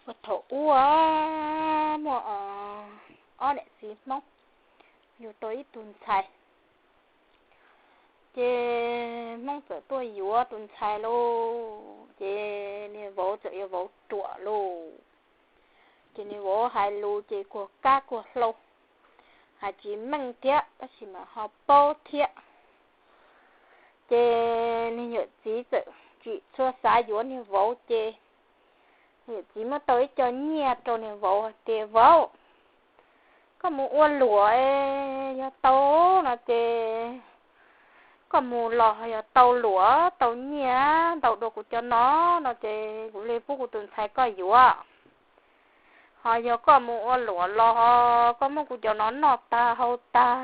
Ua thaum ub muaj ob niam txiv Hmoob yug tau ib tug ntxhais, ces Hmoob txawm tuaj yuav tus ntxhais lauj, ces niag vauv txawm yog vauv ruam lauj. Ces niag vauv hais lus ces kuag kab kuag hlau, hais tsis meej thiab tab sis mas ho paub thiab. Ces niag yawm txiv txawm tsim txhua xav yuav niag vauv, ces yawm txiv muab tau ib co nyiaj rau niag vauv hais tias, Vauv, koj mus ua luam, yog tau no ces koj mus los yog tau luam tau nyiaj ntau dua kuv cov no, no ces kuv li pub kuv tus ntxhais koj yuav. Ho yog koj mus ua luam los koj muab kuv cov no noj tag haus tag,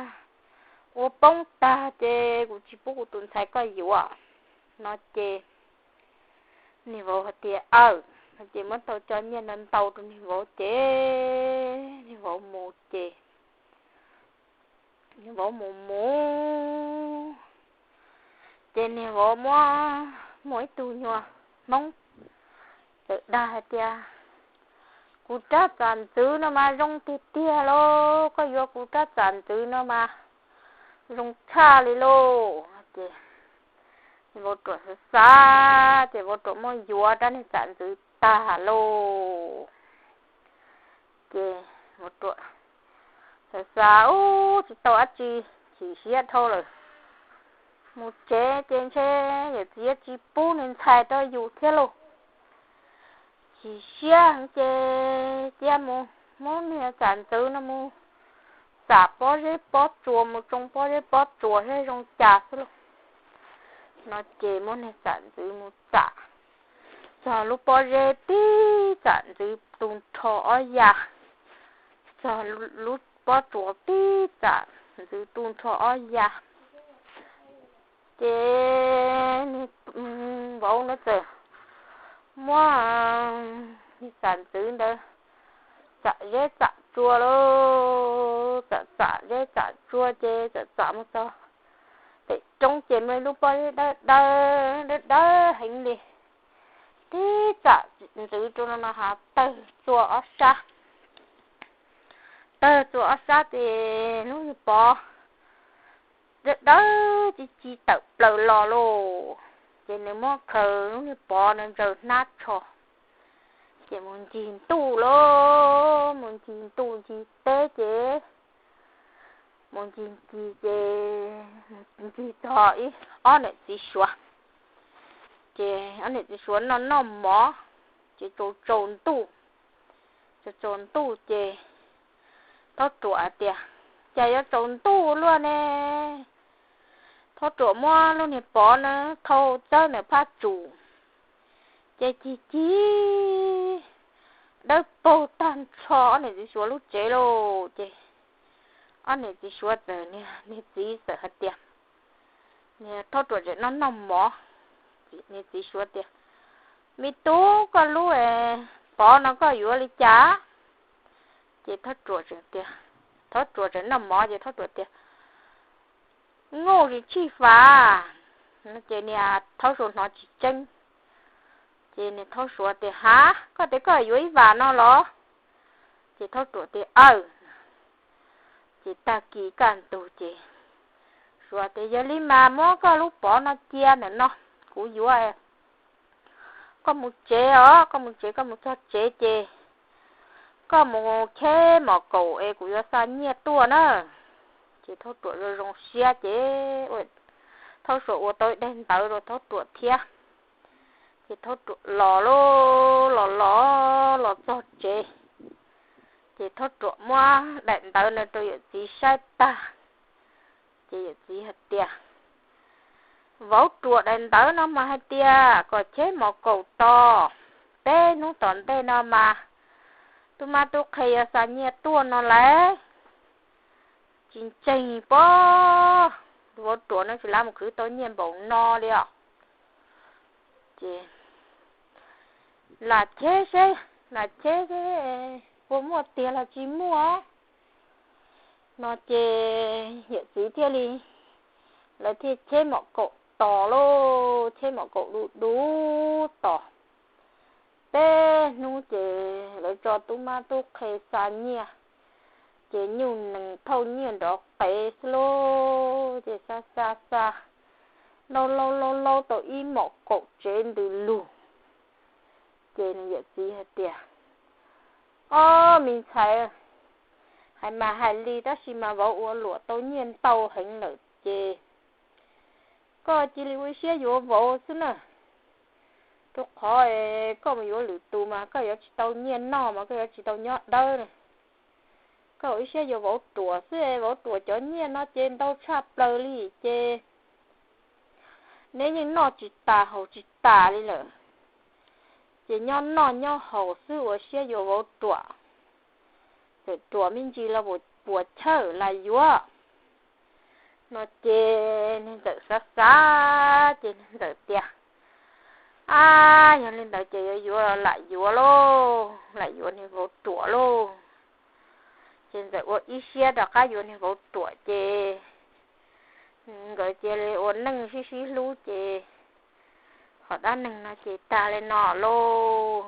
ua poob tag ces kuv tsis pub kuv tus ntxhais koj yuav, no ces niag vauv hais tias, Aws. Ces muab tau co nyiaj no ntau rau niag vauv ces niag vauv mus ces niag vauv mus mus ces niag vauv muab, muaj ib tug nyuag Hmoob txawm dag hais tias, Kuv rab tsam ntxwv no mas zoo tiag tiag lauj, koj yuav kuv rab tsam ntxwv no mas zoo tshaj li lauj. Ces vauv ruam xav xav ces vauv ruam muab yuav rab niag tsam ntxwv tag lauj. Ces vauv ruam xav xav ub tsis tau dab tsi, chim siab dhau lawm. Mus tsev ces ntshe yawm txiv tsis pub niag ntxhais rau yus thiab lauj. Chim siab heev ces cia mus muab niag tsam ntxwv no mus txam pob zeb pob tsuas, mus tsoo pob zeb pob tsuas seb zoo cas xwb lauj. No ces muab niag tsam ntxwv mus txam, txog lub pob zeb tib tsam ntxwv tu nrho ob ya, txog lub pob tsuas tib tsam ntxwv tu nrho ob ya. Ces vauv no txawm muab niag tsam ntxwv ntawd txam zeb txam tsua lauj, txam txam zeb txam tsua ces txam txam mus txog pem roob ces muaj ib lub pob zeb dawb dawb dawb dawb heev li. Tib tsam ntxwv rau no no hav tawg txua ob sab, tawg txua ob sab ces lub niag pov dawb dawb ci ci tawm plaws los lauj. Ces nws muab khaws lub niag pov no ntsaws hnab tsho, ces mus ncig ntuj lauj, mus ncig ntuj ncig teb ces mus ncig ncig ces ncig txog ib ob niam txiv suav, ces ob niam txiv suav noj noj mov, ces tsaus tsaus ntuj, tsaus tsaus ntuj ces Thaub Ruam hais tias, Cas yuav tsaus ntuj luaj ne? Thaub Ruam muab lub niag pov na thau txawb ntawm phaj tsum, ces cig cig dawb paug tag nrho ob niam txiv suav lub tsev lauj. Ces ob niam txiv suav txawm, niag txiv txawm hais tias, Thaub Ruam tseem noj noj mov, niag txiv suav tias, Me tub, koj lub pov no koj yuav li cas? Ces Thaub Ruam tseem tias, Thaub Ruam tseem noj mov ces Thaub Ruam tias, Nkauj tsis tshij fam. Ces niag Thaub Suav hnov tsis tseeb, ces niag Thaub Suav tias, Hav, koj tias koj yuav ib vam no los? Ces Thaub Ruam tias, Aws. Ces tag kis kaj ntug ces Suav tias, Yog li mas muab koj lub pov no cia ntawm no, kuv yuav. Koj mus tsev os, koj mus tsev, koj mus txog tsev ces koj mus cheb mom kaum es kuv yuav xa nyiaj tuaj na. Ces Thaub Ruam zoo zoo siab ces Thaub Suav ua tau ib daim ntawv rau Thaub Ruam thiab. Ces Thaub Ruam los lauj, los los los txog tsev, ces Thaub Ruam muab daim ntawv no rau yawm txiv saib tag, ces yawm txiv hais tias, Vauv Ruam daim ntawv no mas hais tias kom cheb mom kaum tos, peb hnub tom ntej no mas tub mab tub qhe yuav xa nyiaj tuaj no lauj. Tsis ntseeg pob, Vauv Ruam no tsis lam mus khwv tau nyiaj npaum no li os. Ces lam cheb seb, lam cheb seb puas muaj tiag los tsis muaj no ces yawm txiv thiaj li, lawv thiaj cheb mom kaum tos lauj, cheb mom kaum du du tos. Peb hnub ces tso tub mab tub qhe xa nyiaj, ces nyuj nees thauj nyiaj nrov qees xwb lauj. Ces xa xa xa, laub laub laub laub tau ib mom kaum tsev ntws lug, ces nws yawm txiv hais tias, Ob, me ntxhais, hais mas hais li tab sis mas vauv ua luam tau nyiaj ntau heev lawm ces koj cia li ua ib siab yuav vauv xwb na. Rau qhov koj mus yuav lwm tus mas koj yuav tsis tau nyiaj noj mas koj yuav tsis tau nyob dawb. Koj ua ib siab yuav vauv ruam xwb, vauv ruam cov nyiaj no ces ntau tshaj plaws li ces neb yeej noj tsis tas haus tsis tas li lawm. Ces nyob noj nyob haus xwb, ua siab yuav vauv ruam, txawm ruam me ntsis los puas chawj lam yuav no. Ces niag ntxawm xav xav ces niag ntxawm tias, Ab, yog li ntawd ces yuav yuav los lam yuav lauj, lam yuav niag vauv ruam lauj. Ces ntxawm ua ib siab rov qab yuav niag vauv ruam ces nkawd cia li ua neej sib sib hlub ces qhov dab neeg no ces tag li no lauj.